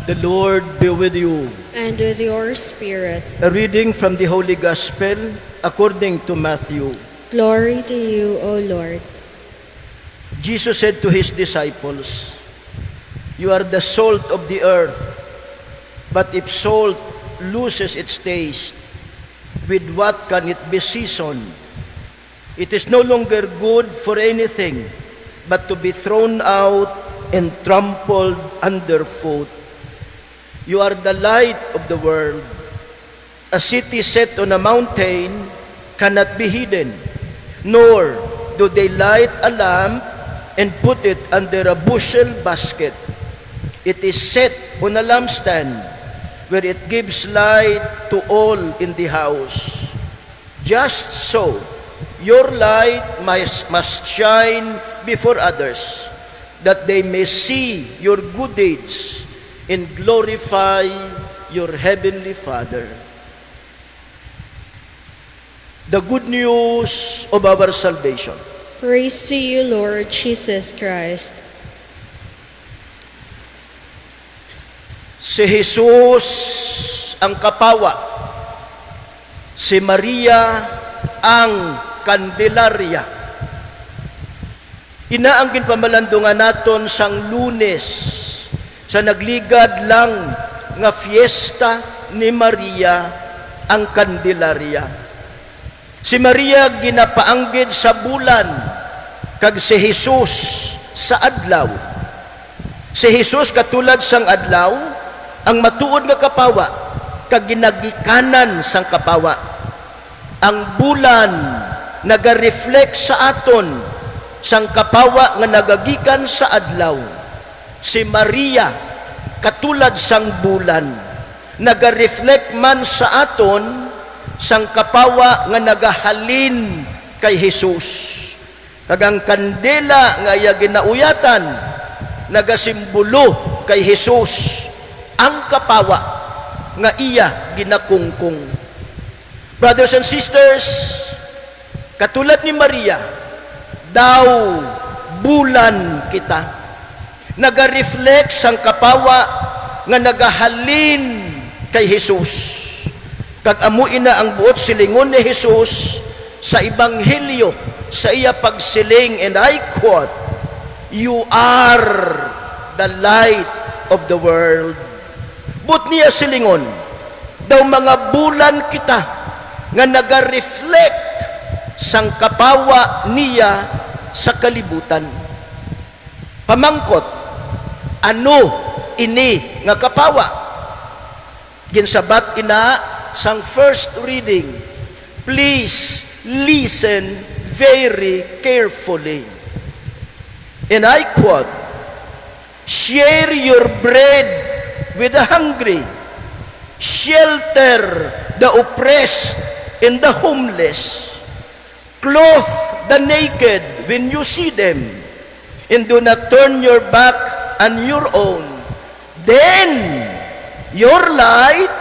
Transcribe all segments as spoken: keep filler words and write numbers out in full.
The Lord be with you. And with your spirit. A reading from the Holy Gospel according to Matthew. Glory to you, O Lord. Jesus said to his disciples, "You are the salt of the earth, but if salt loses its taste, with what can it be seasoned? It is no longer good for anything but to be thrown out and trampled underfoot. You are the light of the world. A city set on a mountain cannot be hidden, nor do they light a lamp and put it under a bushel basket. It is set on a lampstand, where it gives light to all in the house. Just so, your light must, must shine before others, that they may see your good deeds and glorify your heavenly Father." The good news of our salvation. Praise to you, Lord Jesus Christ. Si Jesus ang kapawa, si Maria ang Candelaria. Ina ang ginpamalandungan naton sang Lunes, sa nagligad lang nga fiesta ni Maria ang Candelaria. Si Maria ginapaanggid sa bulan, kag si Jesus sa adlaw. Si Jesus katulad sang adlaw, ang matuod nga kapawa, kag ginagikanan sang kapawa. Ang bulan naga-reflect sa aton sang kapawa nga nagagikan sa adlaw. Si Maria katulad sang bulan, naga-reflect man sa aton sang kapawa nga nagahalin kay Jesus. Kag ang kandela nga iya ginauyatan nagasimbolo kay Jesus, ang kapawa nga iya ginakungkong. Brothers and sisters, katulad ni Maria, daw bulan kita. Naga-reflect sang kapawa nga nagahalin kay Jesus. Kag amo ina ang buot silingon ni Jesus sa Ebanghelyo sa iya pagsiling, and I quote, "You are the light of the world." Buot niya silingon, daw mga bulan kita nga naga-reflect sang kapawa niya sa kalibutan. Pamangkot, ano ini nga kapawa? Ginsabat ina sang first reading, please listen very carefully. And I quote, "Share your bread with the hungry, shelter the oppressed and the homeless, clothe the naked when you see them, and do not turn your back on your own. Then your light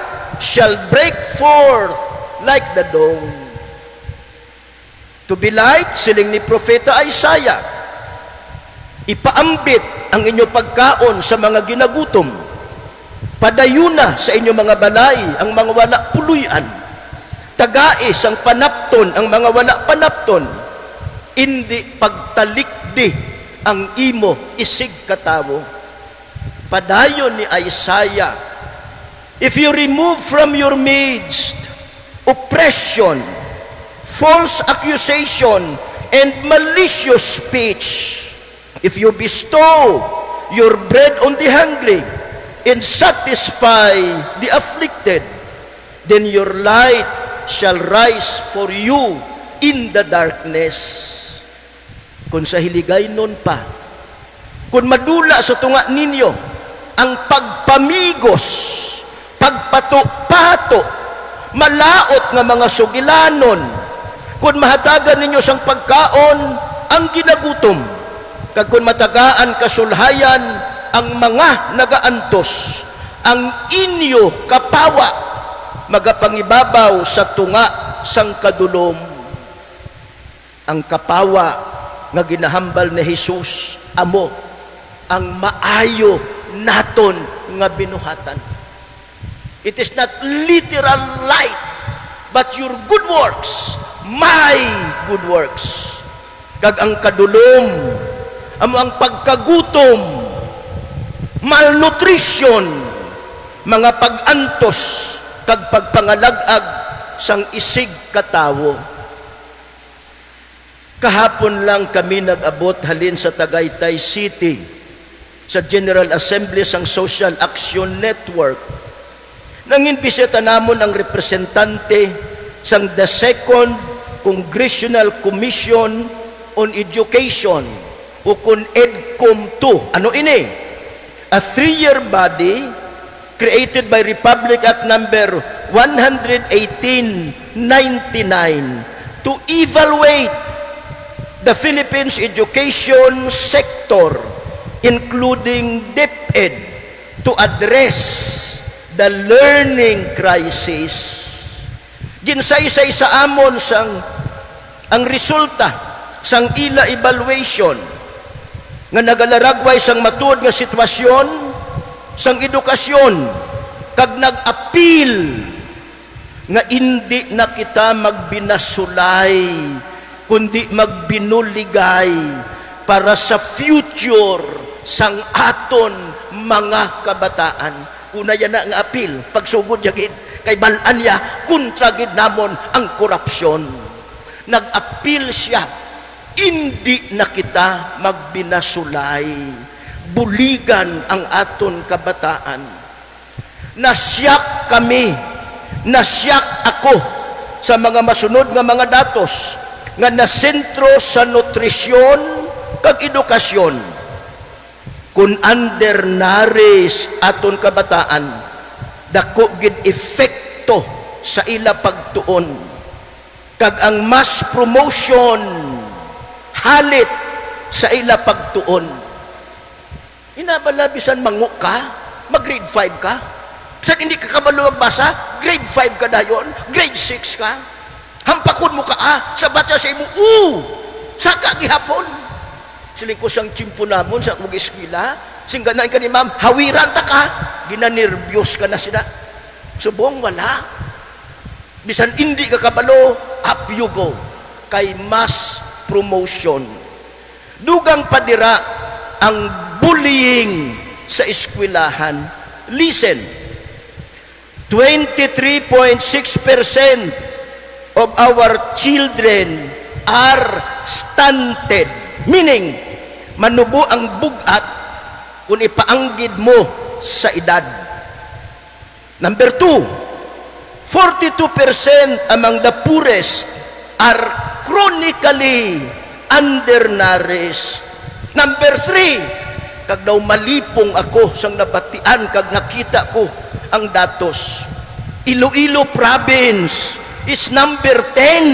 shall break forth like the dawn." To be light, siling ni Propeta Isaiah, "Ipaambit ang inyo pagkaon sa mga ginagutom. Padayuna sa inyo mga balay ang mga wala puloy-an. Tagai sang panapton ang mga wala panapton. Indi pagtalikdi ang imo isigkatawo." Padayon ni Isaiah, "If you remove from your midst oppression, false accusation, and malicious speech, if you bestow your bread on the hungry and satisfy the afflicted, then your light shall rise for you in the darkness." Kon sa Hiligaynon pa, kon madula sa tunga ninyo ang pagpamigos, pagpato-pato, malaut nga mga sugilanon, kon mahatagan ninyo sang pagkaon ang ginagutom, kag kon matagaan kasulhayan ang mga nagaantos, ang inyo kapawa magapangibabaw sa tunga sang kadulom. Ang kapawa nga ginahambal ni Jesus amo ang maayo naton nga binuhatan. It is not literal light, but your good works, my good works. Kag ang kadulom amo ang pagkagutom, malnutrition, mga pag-antos, kag pagpangalag-ag sang isig ka tawo. Kahapon lang kami nag-abot halin sa Tagaytay City, sa General Assembly sang Social Action Network. Nanginbisita namon ang representante sang the Second Congressional Commission on Education, ukon EDCOM two. Ano ini? A three-year body created by Republic Act number one hundred eighteen ninety-nine to evaluate the Philippines education sector, including DepEd, to address the learning crisis. Ginsaysay sa amon sang, ang resulta sang ila evaluation nga nagalaragway sang matuod nga sitwasyon sang edukasyon, kag nag-apil nga indi na kita magbinasulay, kundi magbinuligay para sa future sang aton mga kabataan. Una yana nga apil, pagsugod niya gid, kay bal-an niya, kontra gid namon ang korupsyon. Nag-apil siya, indi na kita magbinasulay, buligan ang aton kabataan. Nasyak kami, nasyak ako sa mga masunod nga mga datos nga nasentro sa nutrisyon kag edukasyon. Kon undernourished aton kabataan, dako gid epekto sa ila pagtuon, kag ang mass promotion halit sa ila pagtuon. Ina bala, bisan mango ka, mag-grade five ka? Bisan hindi ka kabalo magbasa, grade five ka dayon, grade six ka? Hampakon mo ka, ah, sabat siya sa imo, "U, saka gihapon." Siling ko, sang tiyempo namon sa akong eskwela, sing ganahan ka ni ma'am, hawiran ta ka, ginanerbyos ka na sila. Subong wala. Bisan indi ka kabalo, up you go. Kay mass promotion. Dugang pa dira ang bullying sa eskwelahan. Listen, twenty-three point six percent of our children are stunted. Meaning, manubo ang bug-at kung ipaanggid mo sa edad. Number two, forty-two percent among the poorest are chronically undernourished. Number three, kag daw malipong ako sang nabatian kag nakita ko ang datos. Iloilo Province is number ten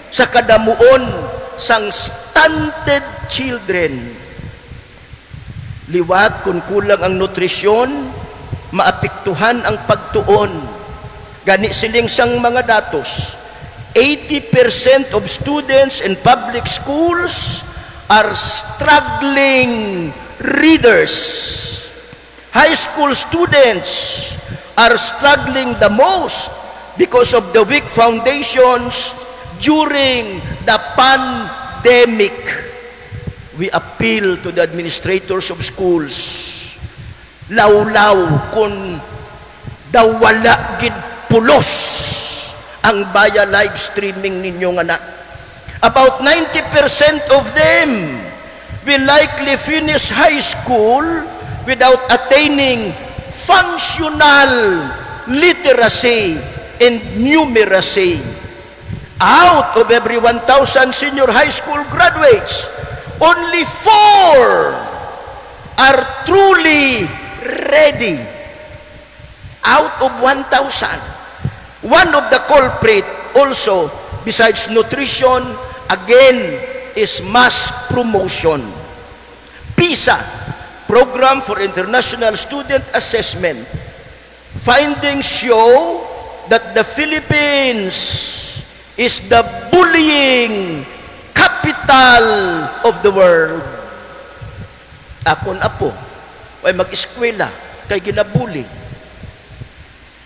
sa kadamuon sang stunted children. Liwat kon kulang ang nutrisyon, maapektuhan ang pagtuon. Gani, siling sang mga datos, eighty percent of students in public schools are struggling readers. High school students are struggling the most because of the weak foundations during the pandemic. We appeal to the administrators of schools, lawlaw kon daw wala gid pulos ang via live streaming ninyo nga na. About ninety percent of them will likely finish high school without attaining functional literacy and numeracy. Out of every one thousand senior high school graduates, only four are truly ready. Out of one thousand. One of the culprit also, besides nutrition, again, is mass promotion. PISA, Program for International Student Assessment, findings show that the Philippines is the bullying capital of the world. Akon apo, Way mag-eskwela kay ginabuli.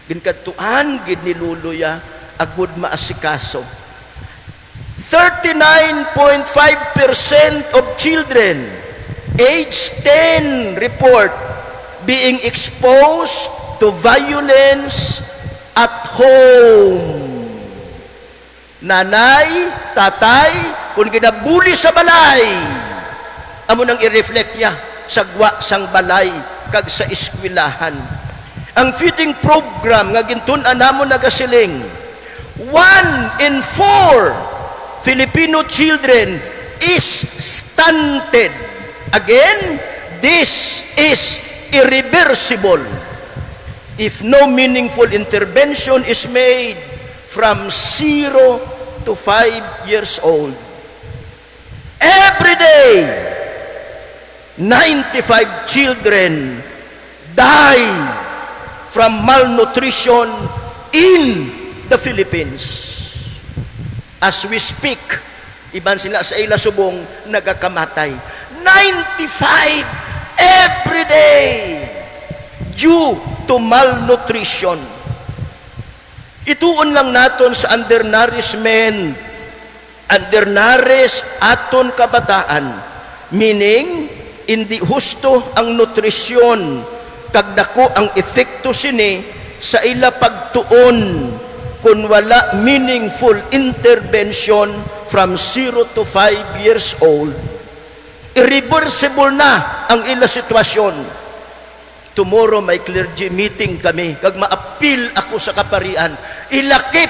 Ginkadtuan gid ni Lolo ya agud maasikaso. Thirty-nine point five percent of children age ten report being exposed to violence at home. Nanay, tatay, kung ginabuli sa balay, amo nang i-reflect niya sa gwa sang balay kag sa eskwelahan. Ang feeding program nga gintun-an namon nagasiling, one in four Filipino children is stunted. Again, this is irreversible if no meaningful intervention is made from zero to five years old. Every day, ninety-five children die from malnutrition in the Philippines. As we speak, iban sila sa ila subong nagakamatay. Ninety-five every day due to malnutrition. Ituon lang naton sa undernourishment, undernourish aton kabataan, meaning, indi husto ang nutrisyon kag dako ang epekto sini sa ila pagtuon kon wala meaningful intervention from zero to five years old. Irreversible na ang ila sitwasyon. Tomorrow may clergy meeting kami, kag maapil ako sa kaparian. Ilakip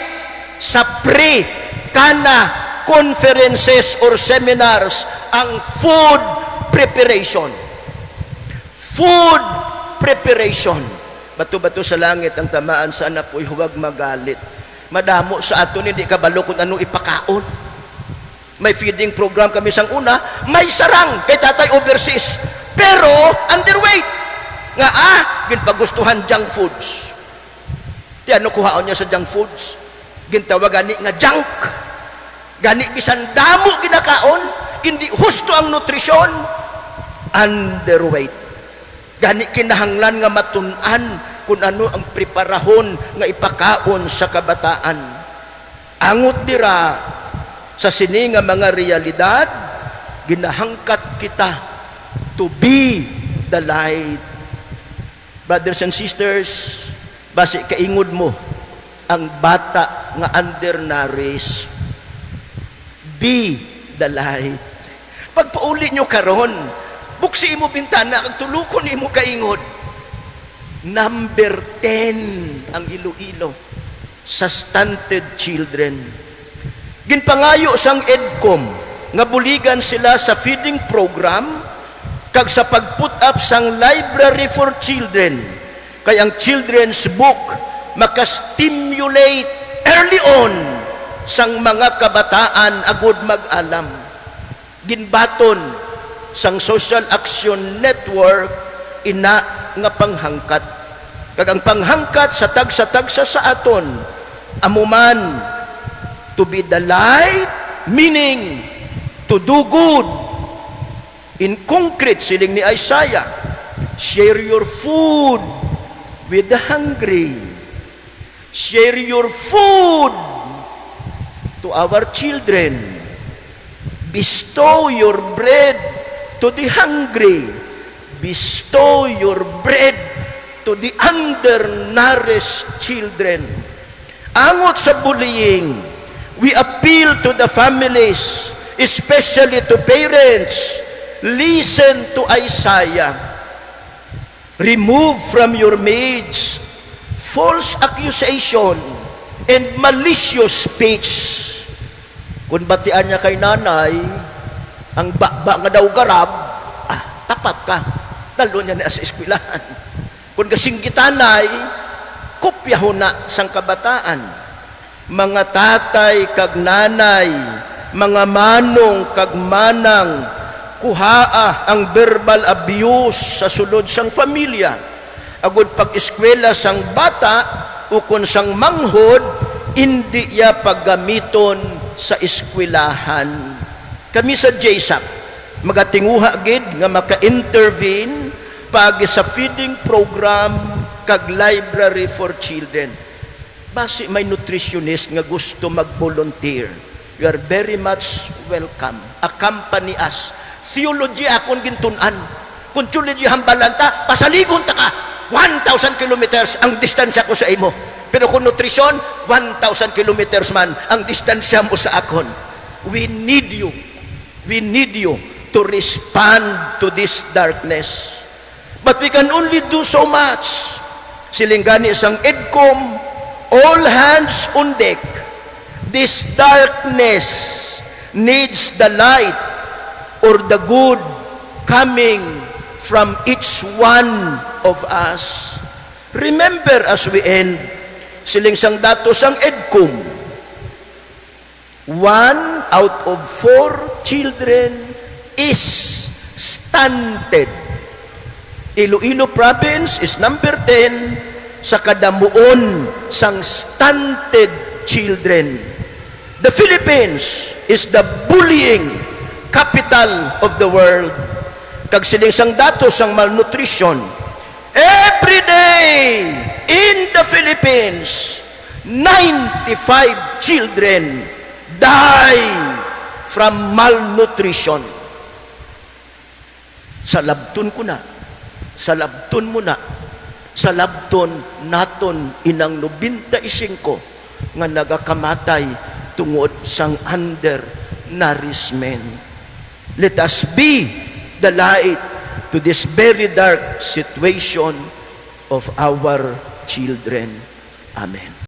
sa pre-kana conferences or seminars ang food preparation. Food preparation. Bato-bato sa langit ang tamaan, sana po'y huwag magalit. Madamo sa aton hindi kabalo kung ano ipakaon. May feeding program kami sang una, may sarang kay tatay overseas. Pero underweight. Nga, ah, ginpagustuhan junk foods. Ti ano kuhaon niya sa junk foods? Gintawag gani nga junk. Gani bisan damo ginakaon, hindi husto ang nutrisyon, underweight. Gani kinahanglan nga matun-an kun ano ang preparahon nga ipakaon sa kabataan. Angot dira, sa sini nga mga realidad, ginahangkat kita to be the light. Brothers and sisters, basi kaingod mo ang bata nga undernourished. Be the light. Pagpauli nyo karon, buksi imo bintana kag tulukon imo kaingod. Number ten ang Iloilo sa stunted children. Ginpangayo sang EDCOM nga buligan sila sa feeding program kag sa pag-put up sang library for children, kay ang children's book maka-stimulate early on sang mga kabataan agud mag-alam. Ginbaton sang Social Action Network ina nga panghangkat. Kag ang panghangkat sa tagsa-tagsa sa aton amo man, to be the light, meaning to do good. In concrete, siling ni Isaiah, "Share your food with the hungry." Share your food to our children. Bestow your bread to the hungry. Bestow your bread to the undernourished children. Angot sa bullying, we appeal to the families, especially to parents. Listen to Isaiah. Remove from your midst false accusation and malicious speech. Kung batian niya kay nanay, ang baba nga daw garab, ah, tapat ka. Dalo niya na sa eskwelahan. Kung gasinggitanay, kopyahon na sang kabataan. Mga tatay kag nanay, mga manong kag manang, kuhaa ang verbal abuse sa sulod sang familya, agud pag-eskwela sang bata ukon sang manghod, indi iya paggamiton sa eskwelahan. Kami sa JSAP, magatinguha gid nga maka-intervene Paagi sa feeding program kag library for children. Basi may nutritionist nga gusto mag-volunteer, you are very much welcome. Accompany us. Theology akon gintun-an. Kung theology hambalan ta, pasaligon ta ka. One thousand kilometers ang distansya ko sa imo. Pero kung nutrition, one thousand kilometers man ang distansya mo sa akon. We need you. We need you to respond to this darkness. But we can only do so much. Siling gani sang EDCOM, all hands on deck. This darkness needs the light or the good coming from each one of us. Remember, as we end, siling sang datos sang EDCOM, one out of four children is stunted. Iloilo Province is number ten sa kadamuon sang stunted children. The Philippines is the bullying capital of the world. Kag siling sang datos sang malnutrition, every day in the Philippines, ninety-five children die from malnutrition. Salabton ko na. Salabton mo na. Salabton naton inang nobenta y singko nga nagakamatay tungod sang undernourishment. Let us be the light to this very dark situation of our children. Amen.